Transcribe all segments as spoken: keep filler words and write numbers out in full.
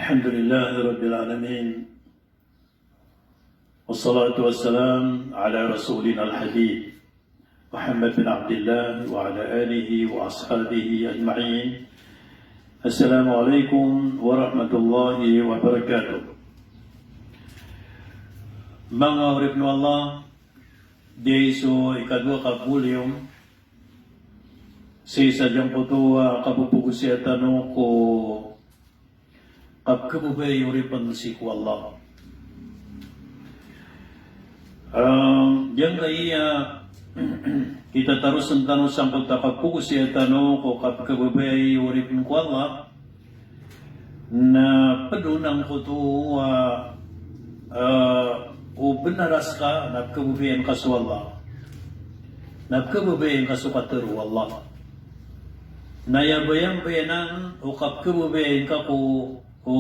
الحمد لله رب العالمين. والصلاة والسلام على رسولنا الحبيب محمد بن عبد الله وعلى آله وأصحابه أجمعين. السلام عليكم ورحمة الله وبركاته. Manga oripn o Allah, giya so ikadowa ka volume sii sa giyangkoto a kapphagosaya tano ko kapkhababayai oripn sii ko Allah. Em, giyangkaya kitataro sn tano sangkoto a kapphagosaya tano ko kapkhababayai oripn ko Allah, na pd on angkoto a, eh, o bnar a ska na pkhababayaan ka so Allah, na pkhababayaan ka so katharo o Allah. Na aya bayambayaan o kapkhababayai ngka ko, o,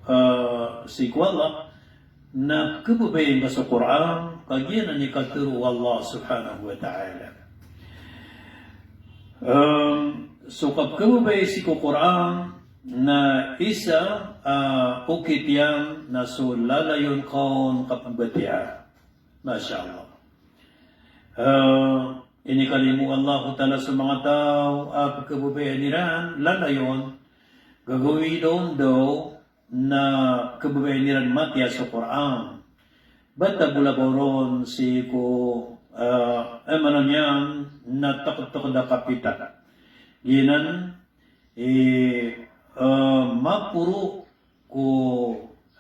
eh, sii ko Allah, na pkhababayai ngka so Qur'an, ka giyanan i katharo o Allah subhanahu wa ta'ala. Em, so kapkhababayai sii ko Qur'an na isa a okit iyan na so lalayon ka on kapmbatiyaa. Masha Allah. Eh, inikalimo o Allahu Ta'ala so manga taw a pkhababayaan iran lalayon, gagawii on daw na pkhababayaan iran matiya so Qur'an. Ba tagola ba ron sii ko, eh, aya maana niyan na tktkt a kapita. Giyanan i, eh, maporo ko,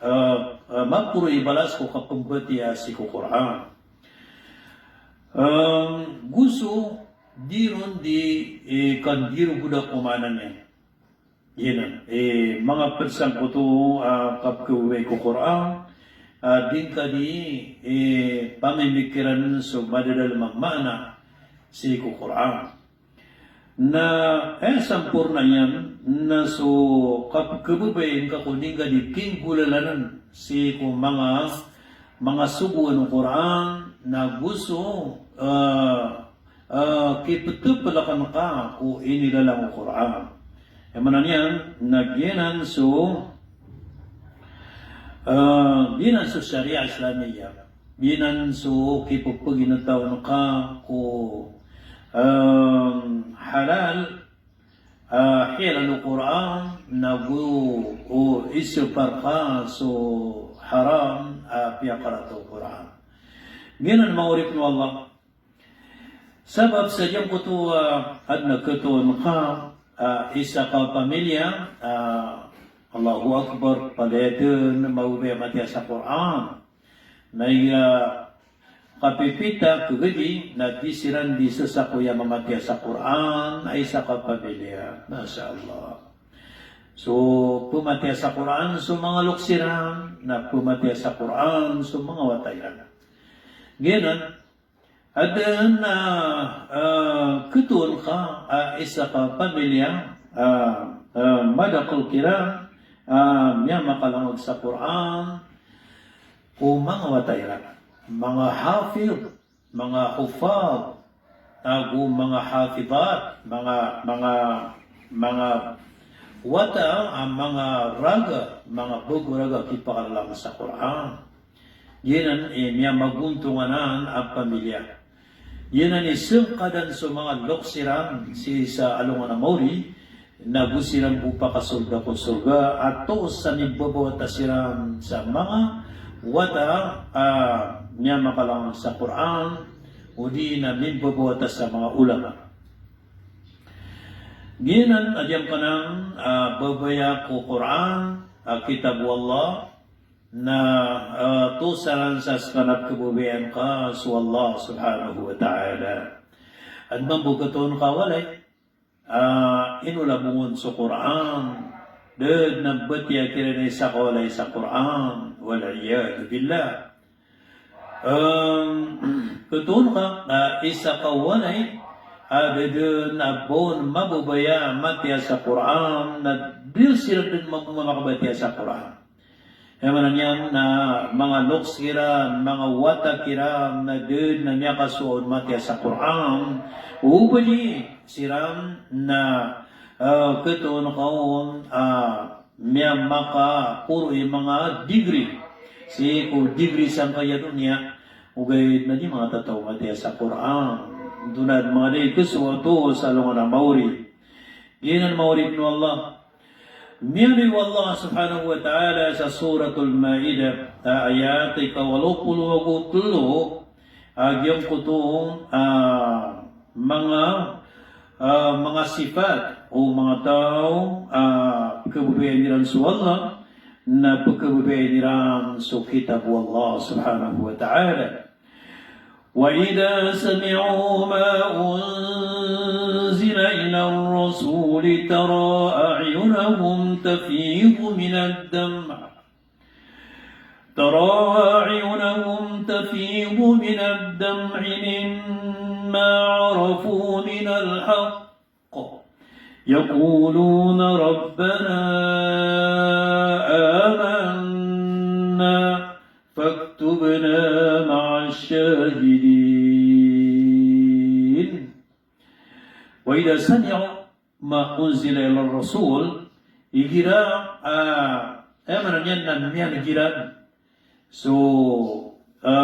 eh, eh, maporo i balas ko kapmbatiyaa sii ko Qur'an. Em, go so di ron di, eh, kandirogoda ko maana niyan. Giyanan, eh, manga pd sangkoto a kapkhababayai ko Qur'an, a di ngka di, eh, pamimikiran so madadalm a maana sii ko Qur'an. Na, eh, samporna iyan na so kapkhababayai ngka ko di ngka di kinggolalan sii ko manga, manga sogoan o Qur'an, na go so, eh, eh, kiptplkan ka ko inilalang o Qur'an. Aya maana niyan na giyanan so, eh, giyanan so Sharia Islamiyah. Giyanan so kipphaginatawan ka ko, em, halal, ah, halal o Qur'an, na go, o, isapar ka so haram a piyakarata o Qur'an. Giyanan manga oripn o Allah. Sabap sa giyangkoto a, ah, adn a khatoon ka, ah, isa ka pamilya, ah, Allahu Akbar, palaya dn mababaya matiya sa Qur'an. Na aya kapipita, khagadi, na di siran di sasakoya mamatiya sa Qur'an, a isa ka pamilya. Masha Allah. So, pmatiya sa Qur'an so manga loks iran, na pmatiya sa Qur'an so manga wata iran. Giyanan, adn a, ah, khatoon ka, ah, isa ka pamilya, ah, ah, madakl kiran, ah, miyamakalangag sa Qur'an ko manga wata iran. Manga hafidh, manga huffadh, ago manga hafidhat, manga, manga, manga wata, ah, manga raga, manga bago raga kipakalalang sa Qur'an. Giyanan i miyamagontongan a pamilya. Giyanan i sangkadan so manga loks iran sii sa alongan a maori, na go siran bo pakasorga ko sorga, a toos a mimbabawata siran sa manga wata a miyamakalangag sa Qur'an, odi na mimbabawata sa manga ulama. Giyanan a giyangkanan a babaya ko Qur'an, a kitab o Allah, na, ah, toos anan sa ska na pkhababayaan ka so Allah subhanahu wa ta'ala. Adn mambo khatoon ka a walay, ah, inolabong on so Qur'an, da dn a batiya kiran i isa ka walay sa Qur'an, wal iyadhu billah. Em, khatoon ka, ah, isa ka walay, ah, da dn a ba on mababaya matiya sa Qur'an, na da siran dn mambo makabatiya sa Qur'an. Aya maana niyan na manga loks kiran, manga wata kiran, na da dn a miyakasowa on matiya sa Qur'an. O ba di siran na, ah, khatoon ka on, ah, Aya makaporo i manga degree. Sii ko degree sangkaya doniya. Ogaid na di manga tataw mataya sa Qur'an. Donad manga di kesowato sa alongan a maori. Giyanan maori pn o Allah. Miyaaloy o Allah subhanahu wa ta'ala sa Suratul Ma'idah, a ayat ika walo polo ago tlo, a giyangkoto a manga, a manga sifat o manga taw a pkhababayaan iran so Allah, na pkhababayaan iran so kitab o Allah subhanahu wa ta'ala. وإذا سمعوا ما أنزل إلى الرسول ترى أعينهم تفيض من الدمع، ترى أعينهم تفيض من الدمع مما عرفوا من الحق يقولون ربنا آمنا فاكتبنا مع الشاهدين. وإذا سمعوا ما أنزل إلى الرسول, igira, a, aya maana niyan na miyaneg iran so, a,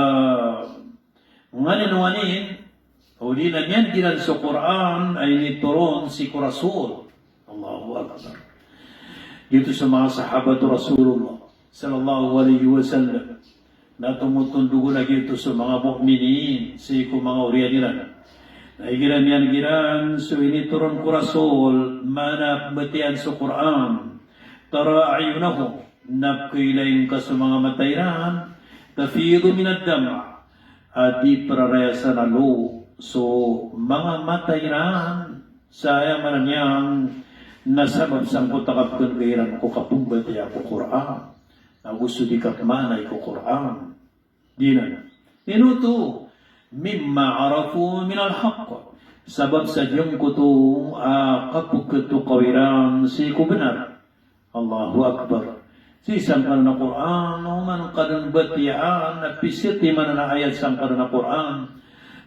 nganin-nganin, odi na miyaneg iran so Qur'an a initoron sii ko Rasul. Allahu Akbar. Giyoto so manga sahabat o Rasulullah sallallahu alaihi wasallam. Na tomotondog on a giyoto so manga mu'minin sii ko manga oriyan iran. Na igira miyaneg iran so initoron ko Rasul, maana pmbatiyaan so Qur'an. Tara a'yunahum, na pkhailay ngka so manga mata iran, tafidu minad dam', a di prarayasan a lo so manga mata iran, sa aya maana niyan na sabap sangkoto a kapkhailay iran ko kapmbatiya ko Qur'an, ago so di kapmaanay ko Qur'an. Giyanan. Ino oto? Mimma arafu minal haqq. Sabap sa giyangkoto a kapkhatokawi ran sii ko bnar. Allahu Akbar. Sii sangkanan a Qur'an, oman ka dn batiyaan, na pisatiman a ayat sangkanan a Qur'an,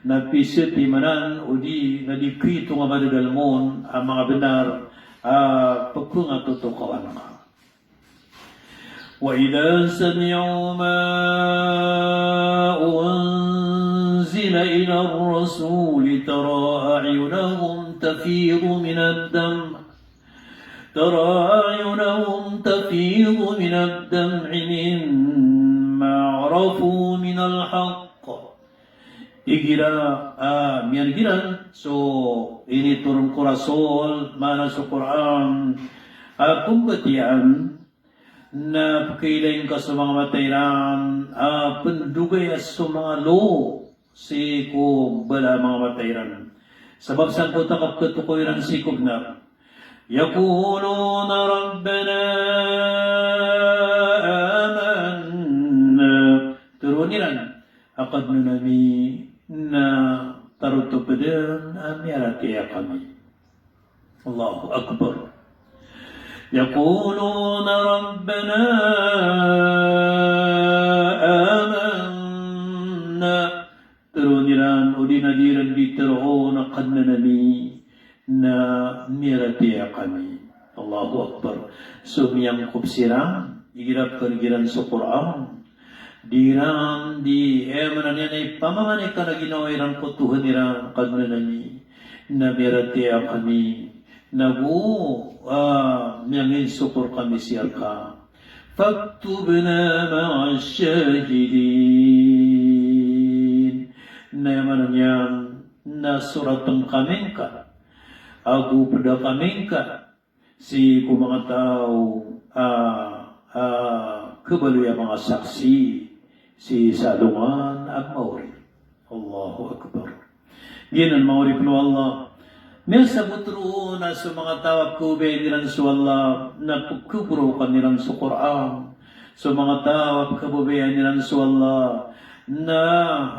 na pisatiman, odi na di khitong a madadalm on a manga bnar a pphangatotokawan ka. وإذا سمعوا ما أنزل إلى الرسول ترى أعينهم تفيض من الدمع، ترى أعينهم تفيض من الدمع مما عرفوا من الحق. Igira, a, miyaneg iran so initoron ko Rasul, maana so Qur'an, a pmbatiyaan, na pkhailay ngka so manga mata iran a pndogaya so manga lo sii ko bala a manga mata iran. Sabap sangkoto a kapkhatokawi ran sii ko bnar. يقولون ربنا آمنا. Tharoon iran a Kadnan ami, na tarotop dn a miyaratiyaya kami. Allahu Akbar. يقولون ربنا آمنا. Tharoon iran, odi na di ran di tharoon a Kadnan ami, na miyaratiyaya kami. Allahu Akbar. So miyangkop siran, igira pkhailay iran so Qur'an, di ran di, aya maana niyan na ipamamanikan a ginawa iran ko Tuhan iran, Kadnan ami, na miyaratiyaya kami, nago, a, miyanginsokor kami sii rka. فاكتبنا مع الشاهدين. Na aya maana niyan na soratn kami ngka, ago pda kami ngka sii ko manga taw a, a, kabaloy a manga saksi sii sa alongan a maori. Allahu Akbar. Giyanan maori pn o Allah. Miyasabot roo na so manga taw a pkhababayaan iran so Allah, na pkhaboraokan iran so Qur'an. So manga taw a pkhababayaan iran so Allah, na,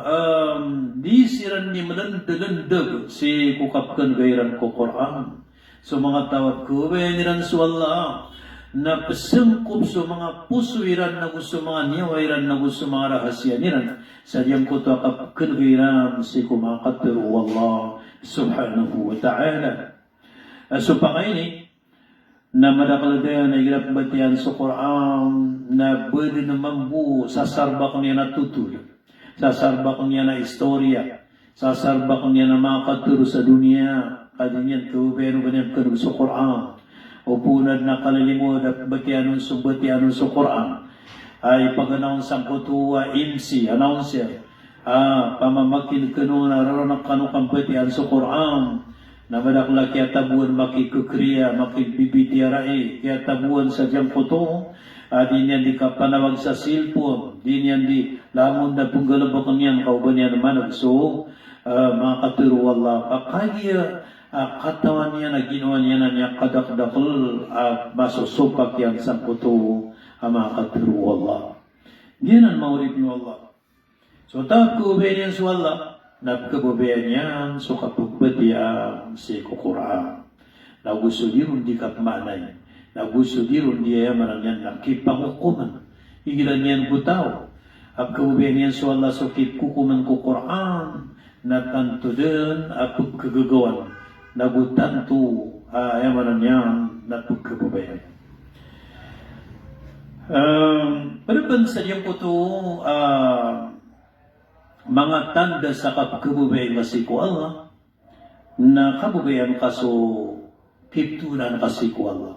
em, di siran di mlndlndg sii ko kapkhailay iran ko Qur'an. So manga taw a pkhababayaan iran so Allah, na psngkop so manga poso iran, nago so manga niyawa iran, nago so manga rahasiya iran, sa giyangkoto a kapkhailay iran sii ko manga katharo o Allah subhanahu wa ta'ala. A so pakaini, Na madakl dn a igira pmbatiyaan so Qur'an na bdn mambo sa sarbakn iyan a totol, sa sarbakn iyan a istoriya, sa sarbakn iyan a manga katharo sa doniya, ka di niyan khababayaan o ba niyan pkhan'g so Qur'an. Opama na kalilimo da pmbatiyaan on so, pmbatiyaan on so Qur'an. Ay paganaw on sangkoto a M C, announcer. Ah, pamamakin kano na rarana kano kambatiya so Qur'an. Na madakl a kiyataboan makikekriya, makibibitiyarai, kiyataboan sa giyangkoto. Ah, di niyan di kapanawag sa cellphone, di niyan di langon na penggalebeken iyan ka o ba niyan maneg so, ah, manga katharo o Allah. Ka kagiya, ah, katawan iyan a ginawa niyan a miyakadakdakel, ah, masosopak iyan sangkoto, ah, manga katharo o Allah. Giyanan manga oripn o Allah. So taw a pkhababayaan iyan so Allah, na pkhababayaan iyan so kapagbatiyaan sii ko Qur'an. Na go so di ron di kapmaanay, na go so di ron di, aya maana niyan na kipangokoman. Igira niyan go taw a pkhababayaan iyan so Allah so kipkokoman ko Qur'an, na tanto dn a pkhagagaan, na go tanto, ah, aya maana niyan na pkhababayaan. Em, pd pn sa giyangkoto, ah, manga tanda sa kapkhababayaan ka sii ko Allah, na kababayaan ka so kiptonan ka sii ko Allah,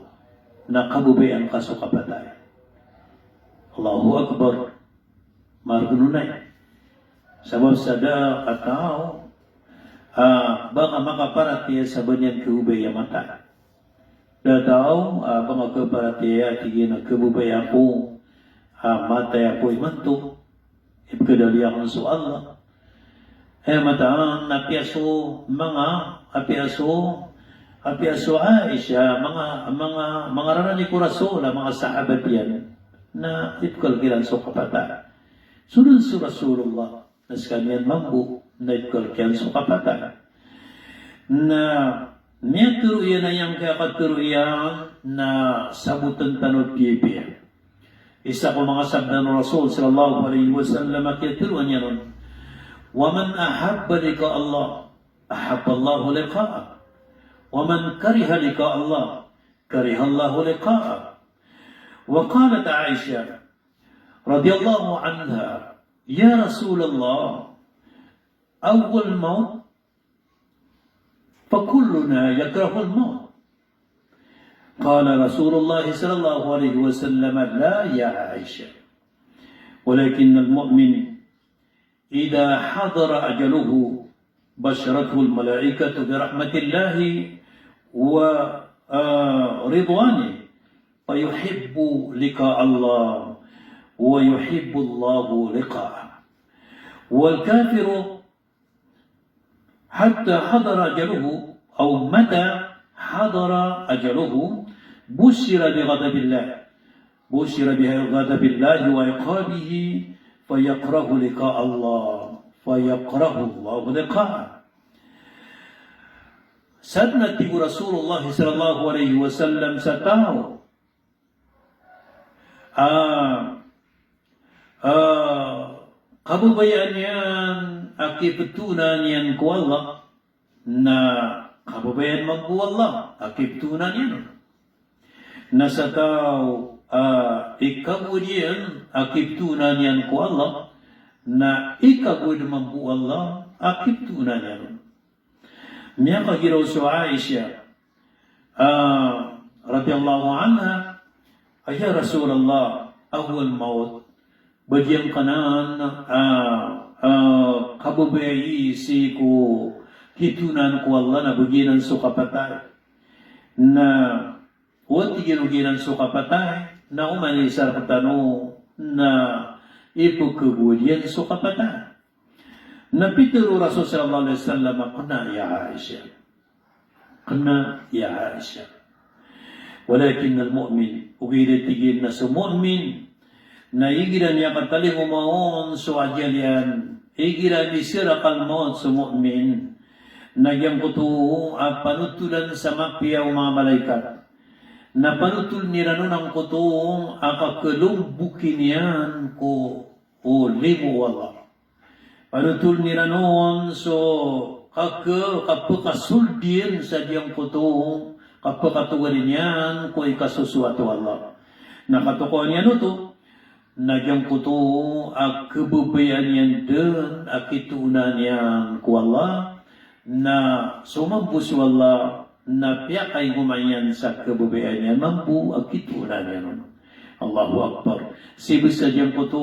na kababayaan ka so kapatay. Allahu Akbar. Margn onay. Sabap sa da a taw, ah, ba ka makaparatiyaya sa ba niyan khababaya a matay. Da a taw, ah, ba nga khaparatiyaya, tig iyan a khababaya ako a matay ako imanto. Ipkhadaliya akn so Allah. Aya mataan, apiya so manga, apiya so, apiya so Aisha, manga, manga, manga rarani ko Rasul, a manga sahabat iyan. Na ipkhalk iran so kapatay. So dn so Rasulullah, na skaniyan mambo, na ipkhalk iyan so kapatay. Na miyatharo iyan a giyangkaya katharo iyan na sabotn tano piyapiya. Isa ko manga sabda o Rasul sallallahu alaihi wasallam a kiyatharo iyan on: "Wa man ahabba liqa Allah, ahabba Allahu liqa'ah. Wa man kariha liqa Allah, kariha Allahu liqa'ah." Wa qalat Aisha radhiyallahu anha: "Ya Rasulullah, awwal maut, fa kulluna yakrahul maut." Qala Rasulullah sallallahu alaihi wasallam: "La ya Aisha, walakinnal mu'min idha hadara ajaluhu, basharathul malaikatu bi rahmatillahi wa, ah, ridwanihi, fa yuhibbu liqa Allah, wa yuhibbu Allahu liqa'ah. Wal kafiru hatta hadara ajaluhu, aw mata hadara ajaluhu, bushira bi ghadabillah, bushira bi ghadabillahi wa iqabihi, fa yakrahu liqa Allah, fa yakrahu Allahu liqa'ah." Sadn a tig o Rasulullah sallallahu alaihi wasallam sa taw a, a, kababayaan iyan a kiptonan iyan ko Allah, na kababayaan mambo o Allah a kiptonan iyan on. Na sa taw a ikagowad iyan a kiptonan iyan ko Allah, na ikagowad mambo o Allah a kiptonan iyan on. Miyakagiraw so Aisha, ah, radhiyallahu anha, a, "Ya Rasulullah, awwal maut, ba giyangkanan, ah, ah, kababayai sii ko kitonan ko Allah na ba giyanan so kapatay?" Na o tig iyan o giyanan so kapatay, na oman i isa rktano na ipkhagowad iyan so kapatay. Na pitharo o Rasul sallallahu alaihi wasallam a, "Kna ya Aisha. Kna ya Aisha. Walakinnal mu'min." Ogaid a tig iyan na so mu'min na igira miyakatalingoma on so ajal iyan, igira misarakal mawt so mu'min, na giyangkoto a panotolan sa mapiya o manga malaikat. Na panotoln iran on angkoto a kakhalombokin iyan ko, o limo o Allah. Panotoln iran on so kaka-, kapakasold iyan sa giyangkoto kapakatogalin iyan ko ikasosoat o Allah. Na katokawan iyan oto, na giyangkoto a kababayaan iyan dn a kitoonan iyan ko Allah, na so mambo so Allah, na piyakaingoma iyan sa kababayaan iyan mambo a kitoonan iyan on. Allahu Akbar. Sii bs sa giyangkoto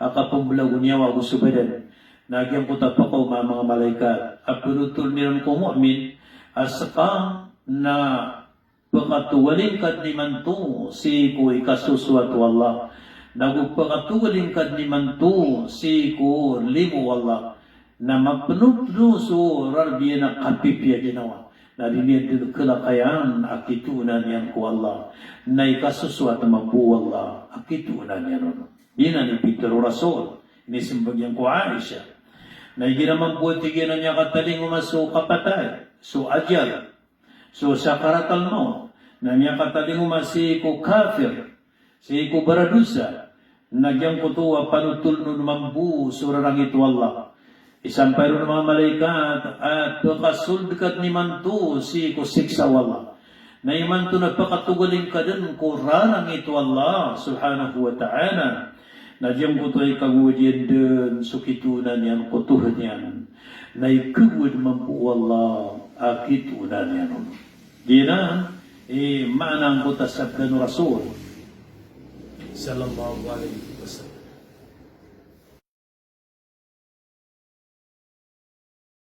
a kapmblagon iyan ago so badan. Na giyangkoto a pakaoma a manga malaikat a pnothol iran ko mu'min a ska na pakatogalin ka dn imanto sii ko ikasosoat o Allah. Nago pakatogalin ka dn imanto sii ko limo o Allah. Na mapnotno so rarb iyan a kapipiya ginawa. Na di niyan dn kalakayan a kitoonan iyan ko Allah. Na ikasosoat mambo o Allah a kitoonan iyan on. Giyanan i pitharo o Rasul, inismbag iyan ko Aisha. Na igira mambo a tig iyan a miyakatalingoma so kapatay, so ajal, so sakaratal mawt, na miyakatalingoma sii ko kafir, sii ko baradosa, na giyangkoto a panothol on mambo so rarangit o Allah. Isampay ron o manga malaikat a pakasold ka dn imanto sii ko siksa o Allah. Na imanto na pakatogalin ka dn ko rarangit o Allah subhanahu wa ta'ala. Na giyangkoto a ikagowad iyan dn so kitoonan iyan ko Tohan iyan. Na ikagowad mambo o Allah a kitoonan iyan on. Giyanan i maana angkoto a sabda o Rasul sallallahu alaihi